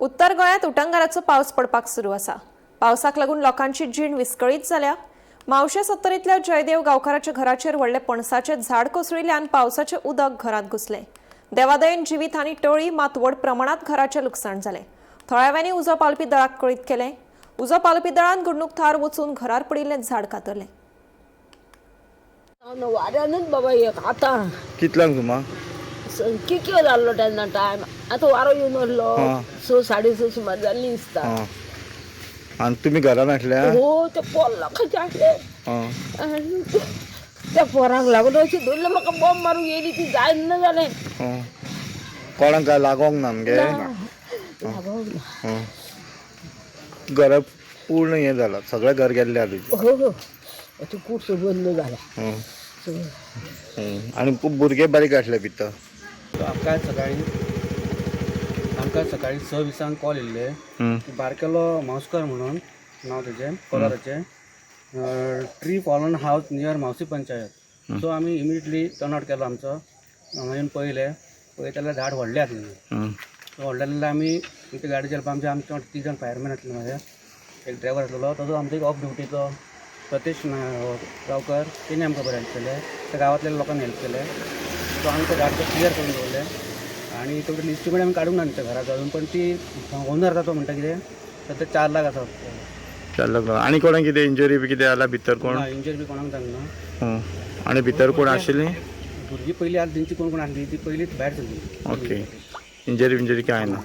उत्तर गोंयांत उटंगाराचो पावस पडपाक सुरू आसा. पावसाक लागून लोकांची जीण विस्कळीत जाल्या. मावशे सत्तरींतल्या जयदेव गांवकाराच्या घराचेर व्हडलें पणसाचें झाड कोसळिल्ल्यान पावसाचें उदक घरांत घुसलें. देवादयेन जिवीत आनी टळी, मात व्हड प्रमाणात घराचें लुकसाण जालें. थळाव्यांनी उजो पालपी दळाक कळीत केलें. उजो पालपी दळान घडणूक थळार वचून घरार पडिल्लें झाड कातरलें. वाऱ्यानूच बाबा एक आतां. कितल्यांक सुमार? कितलो जाल्लो तेन्ना टायम, आतां वारो येवन वसलो. 6 6:30 सुमार जाल्ली दिसता. आं, आनी तुमी घरान आसल्या? हो, ते पोर लोकांचे आसले. आनी त्या पोरांक लागून अशें धरलें म्हाका, बॉम्ब मारूंक येयली ती, जायना जालें. आं, कोणाक काय लागोंक ना मगे? लागोंक ना. आं, घर पूर्ण हें जालां, सगळें घर गेल्लें आहा तुजें? हो हो, ती कूड बंद जाल्या. आं. सगळें. आनी खूब भुरगे बारीक आसले भितर? आमकां सकाळी 6:20 कॉल येयल्ले की बारकेलो मावस्कर म्हणून नांव तेजें, कोलाराचें, tree fallen house near Mavsi panchayat. So आमी इमिडिएटली टर्न आवट केलो आमचो. हांगा येवन पळयलें, पळयता जाल्यार झाड व्हडलें आसलें. सो व्हडलें आसलें, आमी आमच्या गाडयेचेर आमचे आमचे तीग जाण फायरमॅन आसले, म्हाजे एक ड्रायवर आसलेलो, तसो आमचो एक ऑफ ड्युटीचो सतीश गांवकर, तेणी आमकां बरें हेल्प केलें. त्या गांवांतल्या लोकांनी हेल्प केलें. सो आमी तें झाड क्लियर करून दवरलें आनी तेवढे इस्टिमेट आमी काडूंक ना आमच्या घराचो अजून, पण ती ओनर आसा तो म्हणटा कितें सद्या 4 लाख आसा. 4 लाख. आनी कोणाक कितें इंजरी बी कितें जाला भितर कोण? ना, इंजरी बी कोणाक जावंक ना. आं. आनी भितर कोण आशिल्लीं? भुरगीं पयलीं आसली तेंची, कोण कोण आसली ती पयलींच भायर सरली. ओके, इंजरी विंजरी कांय ना?